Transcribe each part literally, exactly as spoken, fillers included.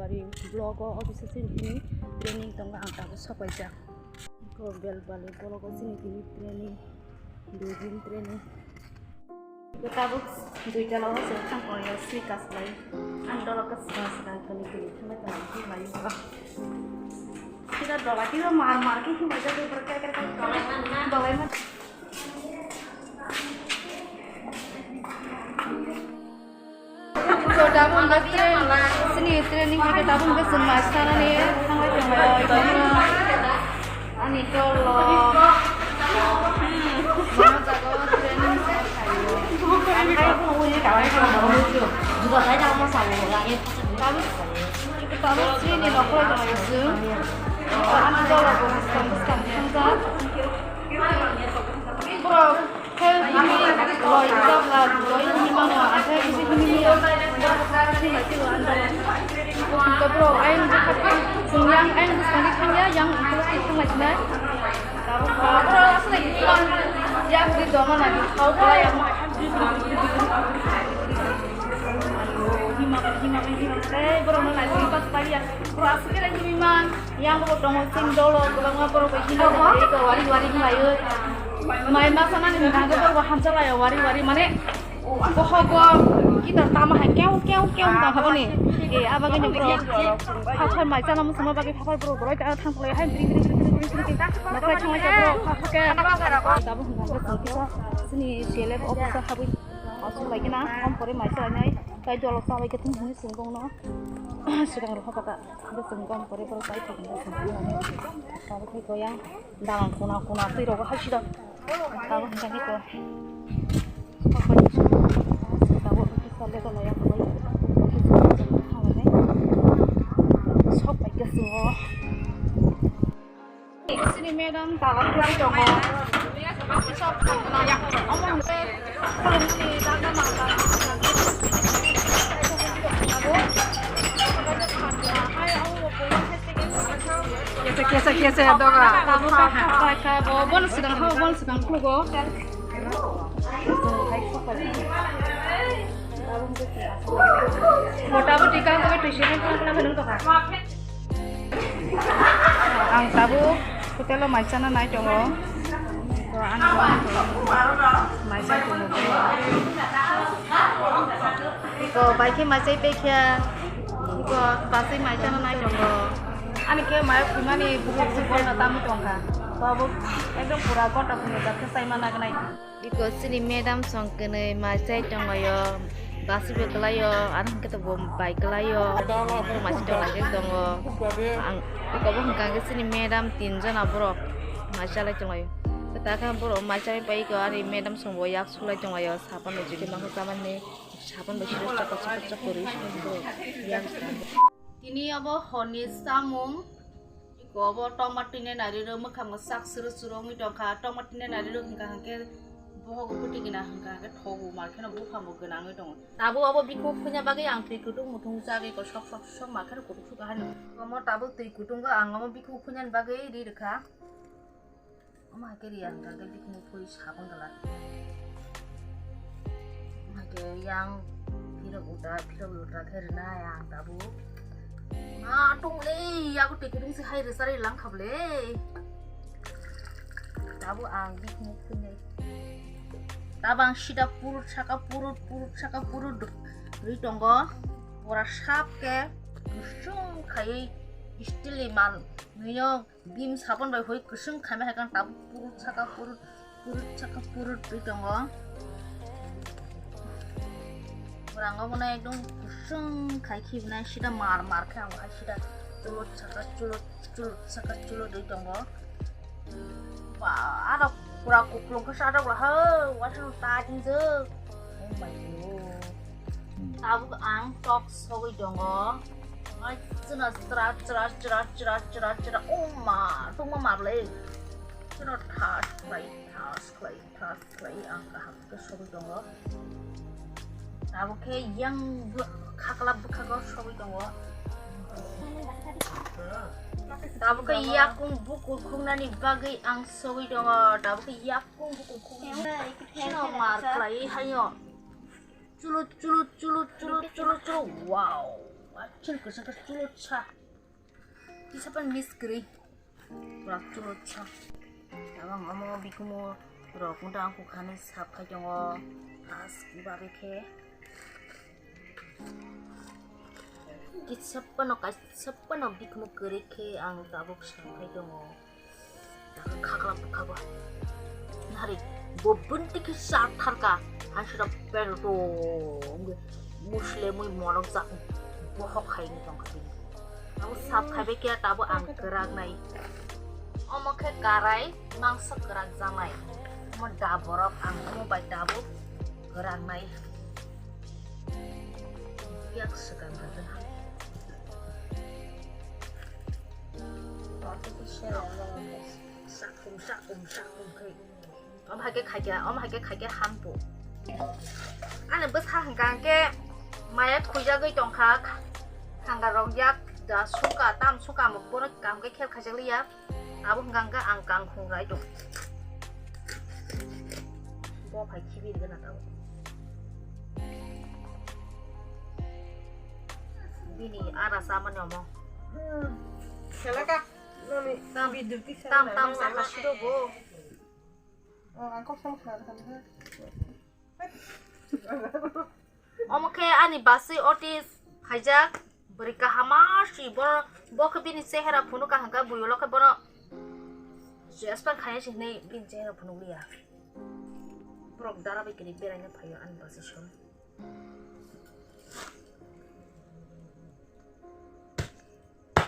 Block o office o chini tini training tongo, ang tabuk sok paijak. Ko bel bali block o chini tini training, dui din training. Ko tabuk duita lo se thang ko yo sneakers lai. Ang dolo ko sneakers lai kali kali thang lai kali kali lai ko. Kita dola kita mar mar ke himai jadi berkai kai kai dola man. Dola man. Tabuk hwnkha train, chini training hai khe tabuk hwnkha chwng mai sanani thanglai tongo. Ani dolo. Mano jaga o training khaio. Tabuk, tabuk chini rok khlai tongo chwng. Ani dolo bo bwskang bwskang thangjak. Borok. Khe himwi loi rijak la, loi himwi mano, akhe kisi himwi mano. Hwnkhe borok ayang bwkha thang, chwng yang ayang bwskangni thangya, yang ukulukni thanglai sinai. Tabuk borok aswk yang ri doma nadi, khao khlai yang. Hima, hima, hima, tei borokno naisingwi pass paiya. Borok aswk khe himwi man. Yang bo tongo chini dolo kwbangma borok bai hino tongo, eko wari wari hinlaio. Mai masa nani hwnkha khe borok bo hamsa laio wari wari mane bohogo kita tamo hai keu keu keu wngkha boni. E abagwi ni borok haphar mai chana muchungma bagwi haphar borok borok ta thang phlai hai bring bring bring bring bring bring. Nokhlai thanglai borok haphar khe. Tabuk hwnkha khe chwng kisa chini C L F office o habwi aswk lai khe na hom pore mai chalainai tai dolo chalai khe thung hwnwi chwng bongno swkang rw pha kha ta. Bwswk gom kwrwi kwrwi paithak hwnwi swngkha. Tabuk khe koyang dalan kuna kuna twi rogo hai sida. Tabuk hwnkha khe ko. Tabuk kisa leto laya kwbai. Sok bai khe chwng o. Sini madam dalan kwlai tongo. Omo hwnkhe khulumni daga nang dalan. Kesa kesa kesa doga. Tabuk paikha bo bon sidang ha bon sidang khulugo. Bo tabuk tikang khe tuition khna khna nung tokha. Ang tabuk hotel o mai chana nai tongo. To ang mai chai tongo. Ko bai khe mai chai pe khe. Ko basai mai chana nai tongo. Ani khe mai khumani bukhuk bukhuk na tamo tongkha. Tabuk ekdom pura gonta phunuk jak khe chai ma nagnai. Biko chini madam song kwnwi mai chai tonglaio, basibo kwlaio, ano hwnkhe to bo bai kwlaio. Mai se tonglaijak tongo. Ang iko bo hwnkha khe chini madam tin jona borok mai chalai tonglaio. Kwtal khe borok mai chalai pai iko ani madam song bo yak sulai tonglaio, sapan bai chini mangsa chamani, sapan bai siro chakor chakor chakor ri sini borok yak. Tini obo horni samung. Iko obo tongma tini nai riro, mwkhang bo sak suro suro wngwi tongkha. Tongma tini nai riro hwnkha hwnkhe bohogo kwtwi gina hwnkha hwnkhe thogo, mar kheno buphang bo gwnangwi tongo. Tabuk obo bikhung phuina bagwi ang twi kutung muthung jagwi iko sok sok sok mar kheno kutung sukha haino. Omo tabuk twi kutungo ang omo bikhung phuinani bagwi ri rwkha. Omo hai khe ri ang hwnkha khe bikhung phui sabon kwlak. Omo hai khe yang phirok uta, phirok uta khe rwnai ang tabuk. Ma tong le, yago twi kutung se hai rwcharwi lang kha bole. Tabuk ang bikhung phuinai. Tabuk ang sida purut saka purut, purut saka purut rwi tongo. Bora sap khe kusung khaiwi steel ni mal nwino. Bim sabon bai hoi kwswng khaima hai khe ang tabuk purut saka purut, purut saka purut twi tongo. Rang obo no ekdom kwswng khai khibnai sida mar mar khe ang hai sida chulot saka chulot, chulot saka chulot twi tongo. Ba, aro pura kuplung khe sa dok ho, waisa ta jingjak. Oh my God. Tabuk ang tok sogwi tongo. Ai, chwna chra, chra, chra. Oh ma, tongma ma bwlai. Chwna thas khlai, thas khlai, thas khlai ang kaham khe sogwi tongo. Tabuk khe yang bw-, khakla bwkhago sogwi tongo. Tabuk khe yakung bukur khungnani bagwi ang sogwi tongo. Tabuk khe yakung bukur khungnani. Chwna mar khlai hayo. Chuluk, chuluk, chuluk, chuluk, chuluk, chuluk. Wow. Chini kwchwng khe chulutsa. Kisa pan miss kwrwi. Pura chulutsa. Tabang omo bikumu rok muda angkukha hinwi sap khai tongo. As babe khe. Kisa pano kaisa pano bikumu kwrwi khe ang tabuk sap khai tongo. Khakla bwkha bo. Nari bo bunti khe sa tharka. Hansira pero to. Musle mui morok jak. Bohok khai ni tongkha bini. Abo sap khai be kya tabo ang kwrak nai. Omo khe karai mangsa kwrak janai. Omo da borok ang omo bai tabo kwrak nai. Yak swkang da. Sakum, sakum, sakum khai. Om hai khe khai khe, om hai khe khai khe hampu. Ani bwsa hwnkha hwnkhe maya khuijagwi tongkha. Thanga rok yak da suka, tam suka mo bono kam khe khel khaijak liya. Abo hwnkha hwnkhe ang kangkhung rai tong. Bo phai khibi rwgena tabo. Bini ara samani omo. Selaka. Tam, tam, tam saka siro bo. Oh, ang kok sama khna khna. Omo khe ani basui otis phaijak bwrwi kahama si bo, bo khe bini chehera phunuk kaham khe bui ulo khe bono jespan khaya si hinwi bini chehera phunuk liya. Borok dara bai kwrwi beraina phaio ani basui song.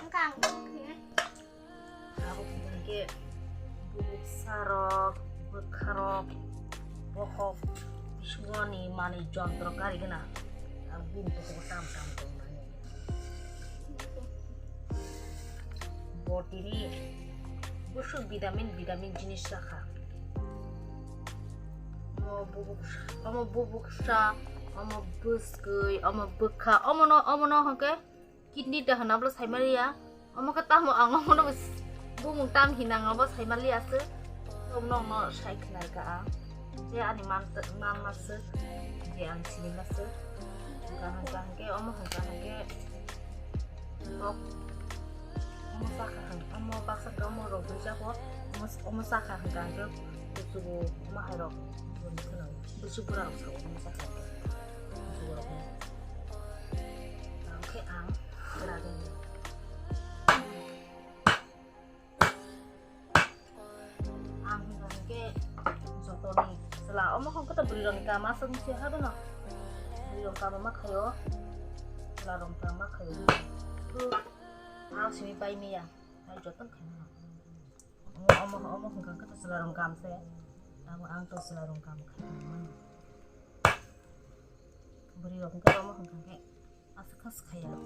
Wngkha ang wngkhe. Abo hwnkhe buksa rok, bwkha rok, bokhok, bisingni manwi jontro karigwna. Ang bini bukugo tam tam tongmani. Bo tini bwswk vitamin, vitamin jinis chakha. Omo bubuk, omo bubuksa, omo bwskwi, omo bwkha, omono, omono hwnkhe kidney da hwnna bwle saimaliya. Omo khe tamo ang omono bumung tam hinang abo saimaliya se. Omono omono sai khnai ka ang. Je ani man, man masuk, je ang sini masuk. Kaham kaham ke, omo hwnkha hwnkhe. Tok. Omo sakha hwnkhe, omo baksa khe omo rok rijak o. Omo, omo sakha hwnkha hwnkhe kuchugo omo hai rok. Bwswk bwrarok sao omo sakha hwnkhe. Kuchugo rok. Tamo khe ang kwragwi. Ang hwnkha hwnkhe jotoni chwla omo hwnkhe to bwrwi rokni kama aswk se ha dono. Bwrwi rok kama ma khaio. Chwla rok kama khaio. Ang simi pai miya. Ai joto khaima. Omo, omo, omo hwnkha hwnkhe to chwla rok kam se. Abo ang to chwla rok kam khaima. Bwrwi rok hwnkhe omo hwnkha hwnkhe. Aswk kha swkhaya.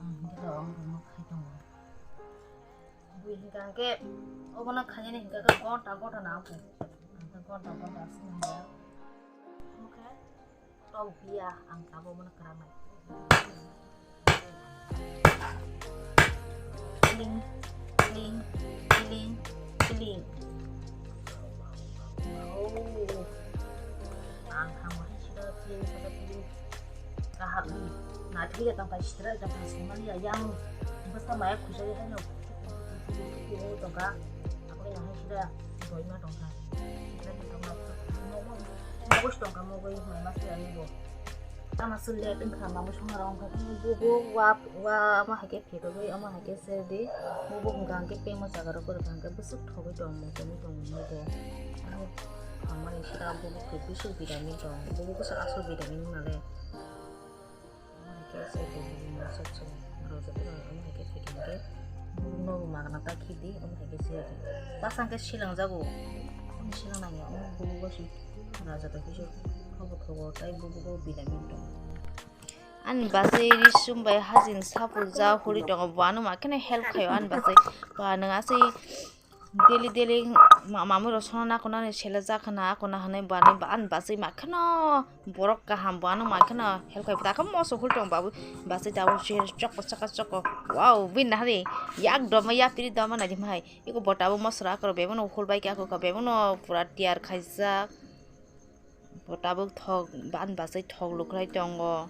Ang hwnkhe to ang rwma khai tongo. Bui hwnkha hwnkhe obono khainani hwnkha khe gonta gonta nang khe. Ang khe gonta gonta aswk nangya. Omo khe tok biya ang tabuk omono kwrangnai. Kling, kling, kling, kling. Oh. Ang khamani sida kling, sida kling. Kaham, na thile tang pai sitra tang pai sumani ya yang bwsa maya khujai haino. Tongka, ako yang hai sida doi ma tongka. Sitra tongka, mogos tongka, mogoi mai mas ya ni bo. Tama sule tengkha, mamo songha rong kha, bo bo wa wa ma hake. Phirogwi omo hai khe se di, bubo hwnkha hwnkhe pengma jaga rok borok hwnkha hwnkhe bwswk thogwi tong motongwi tong mani bo. Ani thangmani sira bubo khe bwswk vitamin tong, bubo bwswk aswk vitamin wng nale. Omo hai khe se di, bubo masa chung rwjak rw, omo hai khe thik hwnkhe bubo nogo magna ta khidi, omo hai khe se di. Bwsa hwnkhe silang jago, omo silang nangya, omo bubo bwswk rwjak ta kisa thogo thogo, tai bubo bo vitamin tong. Ani bachai risum bai hajin sapor ja huri tongo, bo ano ma kheno help khaio ani bachai. Ba nwng asai daily daily ma-, mamui rok sono nako nani sele ja khana ako na hinui bo ani ba-, ani bachai ma kheno borok kaham, bo ano ma kheno help khai. Bo ta khe moso huri tongo babu bachai tabuk chokbo chaka chokbo. Wow, bini nahari yak doma yapri doma naidi mahai. Eko bo tabuk mosra akorok bebeno hul bai khe ako kha bebeno pura tiyar khaijak. Bo tabuk thok, ban bachai thok lukhwlai tongo.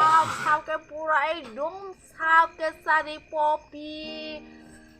Sap sap khe pura ekdom sap khe chari popi.